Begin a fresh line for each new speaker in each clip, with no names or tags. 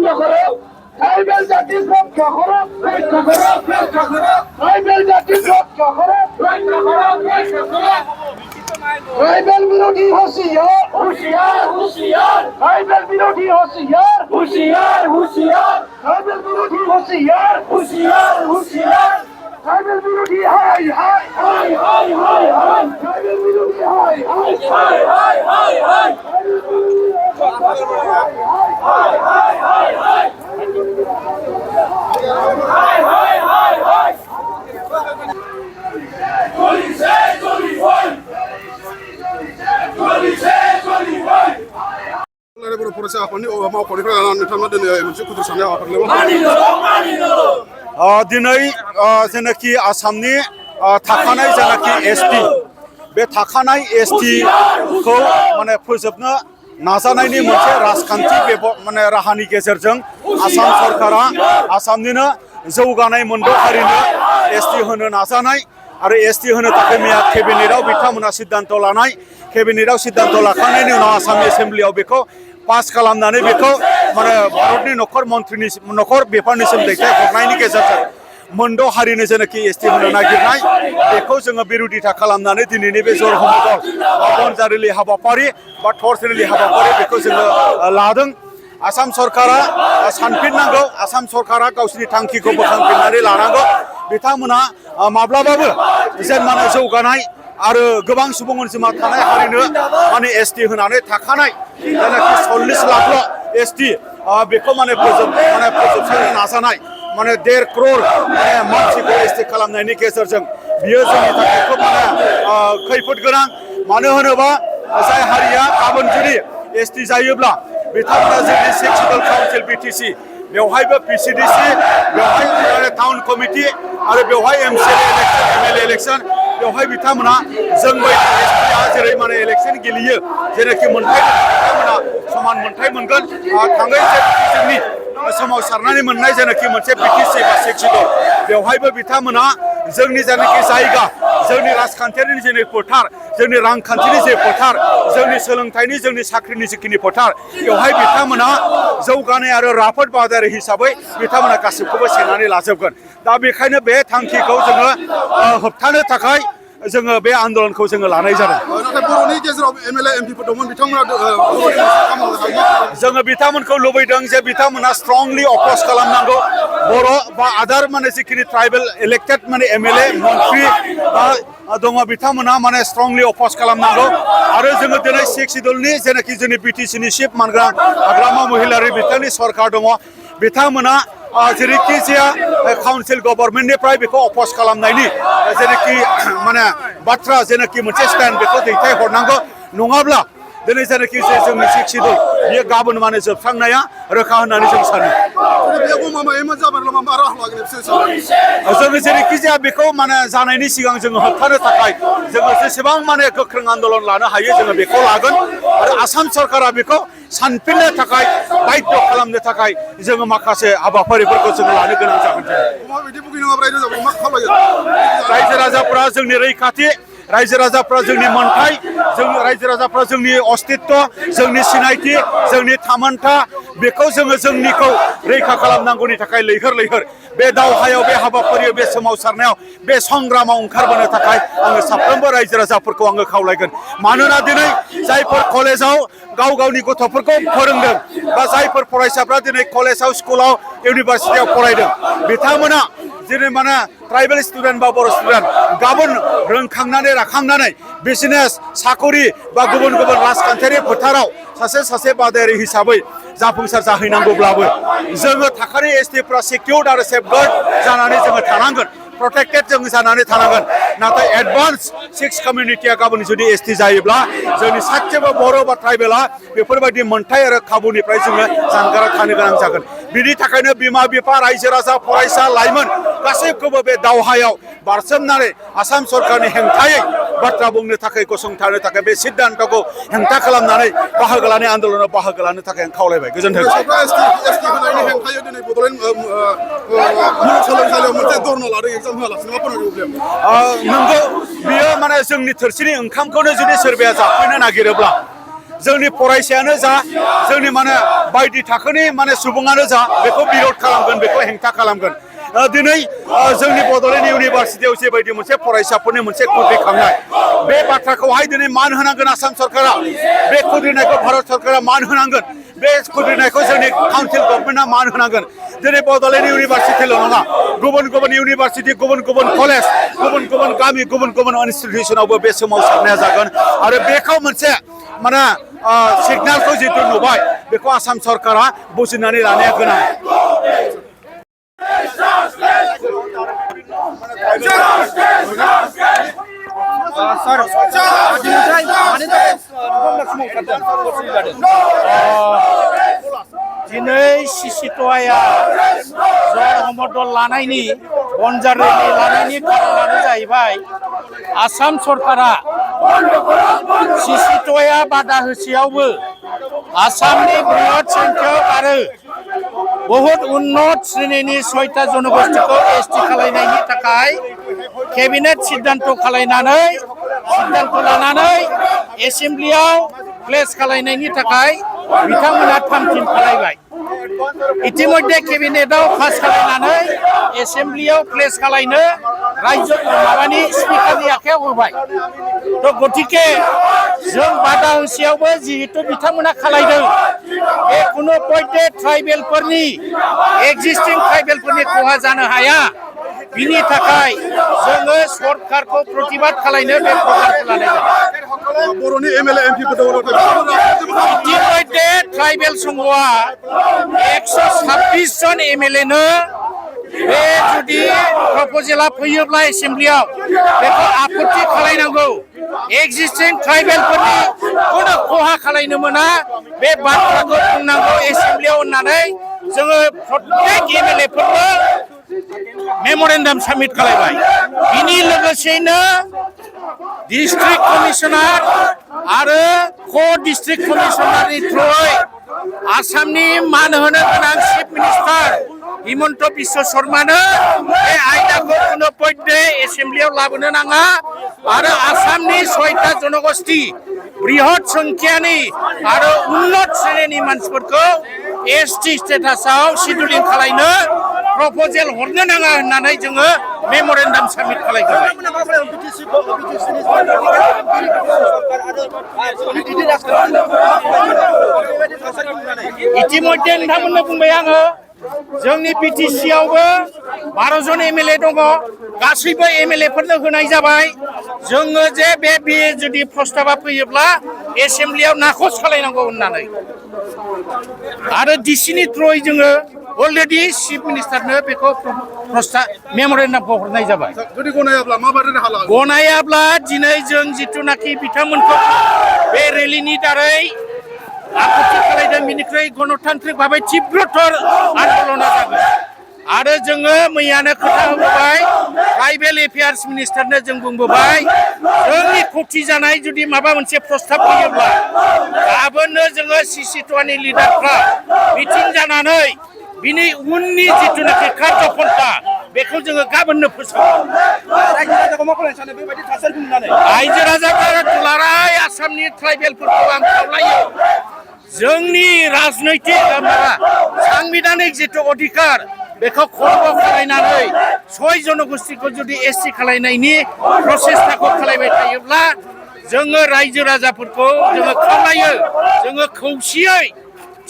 Tribal জাতির রক্ষা করো, রক্ষা করো, রক্ষা করো। ট্রাইবেল জাতির রক্ষা করো, রক্ষা করো, রক্ষা করো। ট্রাইবেল বিরোধী হুঁশিয়ার, হুঁশিয়ার, হুঁশিয়ার। ট্রাইবেল বিরোধী হুঁশিয়ার, হুঁশিয়ার, হুঁশিয়ার। ট্রাইবেল বিরোধী হুঁশিয়ার, হুঁশিয়ার, হুঁশিয়ার। ট্রাইবেল বিরোধী হাই হাই হাই হাই হাই হাই। ট্রাইবেল বিরোধী হাই হাই হাই হাই হাই হাই।
दिनै जेनाखि आसामनि थाखानाय जेनाखि एसटि बे थाखानाय एसटि खौ माने फोजोबनो नाजानायनि मोनसे राजखान्थि माने राहानि गेजेरजों आसाम सरकारा आसामनिनो जौगानाय मोनद' हारिनो एसटि होनो नाजानाय आरो एसटि होनो थाखाय मैया केबिनेटआव बिथांमोना सिद्धान्त लानाय केबिनेटआव सिद्धान्त लाखांनायनि उनाव आसामनि एसेम्ब्लियाव बेखौ पास खालामनानै बेखौ माने भारतनि नखर मन्थ्रिनि नखर बिफाननिसिम दैथायहरनायनि गेजेरजों मोनद' हारिनो जेनाखि एसटि होनो नागिरनाय बेखौ जोङो बिरोधिता खालामनानै दिनैनि बे जरहमदल बनजारिलि हाबाफारि बा टर्चरेलि हाबाफारि बेखौ जोङो लादों। आसाम सरकारा सानफिननांगौ, आसाम सरकारा गावसिनि थांखिखौ बोखांफिननानै लानांगौ। बिथांमोना माब्लाबाबो जेन माने जौगानाय आरो गोबां सुबुं अनजिमा थानाय हारिनो माने एसटि होनानै थाखानाय जेनाखि 40 लाखल' एसटि बेखौ माने फोजोबस्रांनो नाजानाय माने 1.5 करोड़ माने मानसिखौ एसटि खालामनायनि गेजेरजों बियो जोंनि थाखाय खोब माने खैफोद गोनां। मानो होनोबा जाय हारिया गाबोन जुदि एसटि जायोब्ला बिथांमोना जोंनि 6 शिड्युल काउन्सिल बिटिसि बेवहायबो पिसिडिसि बेवहाय टाउन कमिटि आरो बेवहाय एमएलए इलेक्शन बेवहाय बिथांमोना जोंबो एसटिआ जेरै माने इलेक्शन गेलेयो जेरैखि मोनथाय बिथांमोना समान मोनथाय मोनगोन। थाङै जोंनि सोमावसारनानै मोननाय जेनाखि मोनसे बिटिसि बा 6 शिड्युल बेवहायबो बिथांमोना जोंनि जेनाखि जायगा जोंनि राजखान्थियारि जेने फोथार जोंनि रांखान्थिनि जे फोथार जोंनि सोलोंथाइनि जोंनि साख्रिनि जिखिनि फोथार बेवहाय बिथांमोना जौगानाय आरो राफोद बादायारि हिसाबै बिथांमोना गासिबखौबो सेनानै लाजोबगोन। दा बेखायनो बे थांखिखौ जोङो होबथानो थाखाय जोङो बे आन्दोलनखौ जोङो लानाय जादों।
नाथाय बर'नि गेजेराव एमएलए एमपिफोर दंमोन बिथांमोना
जोङो बिथांमोनखौ लुबैदों जे बिथांमोना स्ट्रंलि अपोज खालामनांगौ। बर' बा आदार माने जिखिनि ट्राइबेल इलेक्टेड माने एमएलए मन्त्रि दङ बिथांमोना माने स्ट्रंलि अपोज खालामनांगौ। आरो जोङो दिनै 6 शिड्युलनि जेनाखि जोंनि बिटिसिनि चिफ मानग्रा हाग्रामा महिलारि बिथांनि सरकार दङ बिथांमोना जेरैखि जाया काउन्सिल गभर्नमेन्टनिफ्राय बेखौ अपोज खालामनायनि जेनाखि माने बाथ्रा जेनाखि मोनसे स्टेन्ड बेखौ दैथायहरनांगौ। नङाब्ला दिनै जेनाखि जे जोंनि 6 शिड्युल बियो गाबोन माने जोबस्रांनाया रोखा होननानै जों सानो। जोङो जेरैखि जाया बेखौ माने जानायनि सिगां जोङो होबथानो थाखाय जोङो जेसेबां माने गोख्रों आन्दोलन लानो हायो जोङो बेखौ लागोन। आरो आसाम सरकारा बेखौ सानफिननो थाखाय बाध्य खालामनो थाखाय जोङो माखासे हाबाफारिफोरखौ जोङो लानो गोनां जागोन। रायजो राजाफ्रा जोंनि रैखाथि, रायजो राजाफ्रा जोंनि मोनथाय, जोंनि रायजो राजाफ्रा जोंनि अस्तित्व, जोंनि सिनायथि, जोंनि थामोनथा बेखौ जोङो जोंनिखौ रैखा खालामनांगौनि थाखाय लैहोर लैहोर बे दावहायाव बे हाबाफारियाव बे सोमावसारनायाव बे संग्रामाव ओंखारबोनो थाखाय आङो साफ्रोमबो रायजो राजाफोरखौ आङो खावलायगोन। मानोना दिनै जायफोर कलेजाव गाव गावनि गथ'फोरखौ फोरोंदों बा जायफोर फरायसाफ्रा दिनै कलेजाव स्कुलाव इउनिभारसिटियाव फरायदों बिथांमोना जेरै माने ट्राइबेल स्टुडेन्ट बा बर' स्टुडेन्ट गाबोन रोंखांनानै राखांनानै बिजनेस साकरि बा गुबुन गुबुन राजखान्थियारि फोथाराव सासे बादायारि हिसाबै जाफुंसार जाहैनांगौब्लाबो जोङो थाखानाय एसटिफ्रा सिकिउर्ड आरो सेफगार्ड जानानै जोङो थानांगोन, प्रटेक्टेड जों जानानै थानांगोन। नाथाय एडभान्स 6 कमिउनिटिया गाबोन जुदि एसटि जायोब्ला जोंनि सासेबो बर' बा ट्राइबेला बेफोरबायदि मोनथाय आरो खाबुनिफ्राय जोङो जानगाराव थानो गोनां जागोन। बिनि थाखायनो बिमा बिफा रायजो राजा फरायसा लाइमोन गासैखौबो बे दावहायाव बारसोमनानै आसाम सरकारनि हेंथायै बाथ्रा बुंनो थाखाय गसंथानो थाखाय बे सिद्धान्तखौ हेंथा खालामनानै बाहागो लानाय आन्दोलनाव बाहागो लानो थाखाय आं खावलायबाय। गोजोन्थों। नंगौ बियो माने जोंनि थोरसिनि ओंखामखौनो जुदि सोरबाया जाफैनो नागिरोब्ला जोंनि फरायसायानो जा जोंनि माने बायदि थाखोनि माने सुबुङानो जा बेखौ बिरोध खालामगोन बेखौ हेंथा खालामगोन दिनै जोंनि बड'लेण्ड इउनिभारसिटियाव जेबायदि मोनसे फरायसाफोरनि मोनसे खुद्रिखांनाय बे बाथ्राखौहाय दिनै मान होनांगोन आसाम सरकारा बे खुद्रिनायखौ भारत सरकारा मान होनांगोन बे खुद्रिनायखौ जोंनि काउन्सिल गभर्नमेन्टआ मान होनांगोन दिनै बड'लेण्ड इउनिभारसिटिल' नङा गुबुन गुबुन इउनिभारसिटि गुबुन गुबुन कलेज गुबुन गुबुन गामि गुबुन गुबुन इनस्टिटिउसनावबो बे सोमावसारनाया जागोन आरो बेखौ मोनसे माने सिगनेलखौ जितु नुबाय बेखौ आसाम सरकारा बुजिनानै लानाया गोनां
दिनै सिसिट'आया जरहमदल लानायनि बनजार रेलि लानायनि कारनानो जाहैबाय आसाम सरकारा सिसिट'आया बादा होसेयावबो आसामनि बृहत संख्यक आरो बहुत उन्नत श्रेणीनि 6टा जनगोष्ठीखौ एसटि खालायनायनि थाखाय केबिनेट सिद्धान्त लानानै एसेम्ब्लियाव प्लेस खालायनायनि थाखाय बिथांमोना थामथिम खालायबाय इतिमध्ये केबिनेटआव पास खालायनानै एसेम्ब्लियाव प्लेस खालायनो रायजो माबानि स्पिकारनि आखायाव होबाय तो गतिके जों बादा होसेयावबो जिहेतु बिथांमोना खालायदों बे कुनु पयटे ट्राइबेलफोरनि एक्जिस्टिं ट्राइबेलफोरनि खहा जानो हाया बिनि थाखाय जोङो सरकारखौ प्रतिबाद खालायनो बे प्रग्रामखौ लानाय जादों
बर'नि एमएलए एमपिफोर दङ
इतिमध्ये ट्राइबेल संघआ 126 जन एमएलएनो बे जुदि प्रप'जेला फैयोब्ला एसेम्ब्लियाव बेखौ आपत्ति खालायनांगौ एक्जिस्टिं ट्राइबेलफोरनि कुनु खहा खालायनो मोना बे बाथ्राखौ बुंनांगौ एसेम्ब्लियाव होननानै जोङो प्रत्येक एमएलएफोरनो मेम'रेन्डाम साबमिट खालायबाय बिनि लोगोसेनो डिस्ट्रिक्ट कमिशनार आरो डिस्ट्रिक्ट कमिशनारनि थ्रुयै आसामनि मान होनो गोनां चिफ मिनिस्टार हिमन्त बिश्व शर्मानो बे आयदाखौ कुनु पयटे एसेम्ब्लियाव लाबोनो नाङा आरो आसामनि 6टा जनगोष्ठी बृहत संख्यानि आरो उन्नत श्रेणीनि मानसिफोरखौ एसटि स्टेटासआव शिडुलिं खालायनो प्रप'जेल हरनो नाङा होननानै जोङो मेम'रेन्डाम साबमिट खालायबाय इतिमध्ये नोंथांमोननो बुंबाय आङो जोंनि बिटिसि आवबो 12 जन एमएलए दङ गासैबो एमएलएफोरनो होनाय जाबाय जोङो जे बे जुदि प्रस्ताबा फैयोब्ला एसेम्ब्लियाव नाखस खालायनांगौ होननानै आरो डिसिनि थ्रुयै जोङो अलरेडि चिफ मिनिस्टारनो बेखौ मेम'रेन्डामखौ हरनाय जाबाय
जुदि गनायाब्ला माबायदि राहा लागोन
गनायाब्ला दिनै जों जिथुनाखि बिथांमोनखौ बे रेलिनि दारै आपत्ति खालायदों बिनिख्रुइ गणतान्त्रिक भाबै तीव्रतर आन्दोलना जागोन आरो जोङो मैयानो खोथा होबोबाय ट्राइबेल एफेयार्स मिनिस्टारनो जों बुंबोबाय जोंनि खथि जानाय जुदि माबा मोनसे प्रस्ताब फैयोब्ला गाबोननो जोङो सिसिट'आनि लिडारफ्रा मिटिं जानानै बिनि उननि जिथुनाखि कार्यपन्था बेखौ जोङो गाबोननो फोसावो रायजो राजाफोरा दुलाराय आसामनि ट्राइबेलफोरखौ आं खावलायो जोंनि राजनैतिक सांबिधानिक जिथु अधिकार बेखौ खर्ब खालायनानै 6 जनगोष्ठीखौ जुदि एसटि खालायनायनि प्रसेसटाखौ खालायबाय थायोब्ला जोङो रायजो राजाफोरखौ जोङो खावलायो जोङो खौसेयै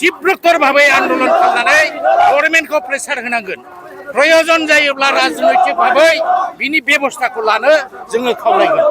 तीव्रतर भाबै आन्दोलन खालामनानै गभर्नमेन्टखौ प्रेसार होनांगोन प्रयोजन जायोब्ला राजनैतिक भाबै बिनि बेबस्थाखौ लानो जोङो खावलायगोन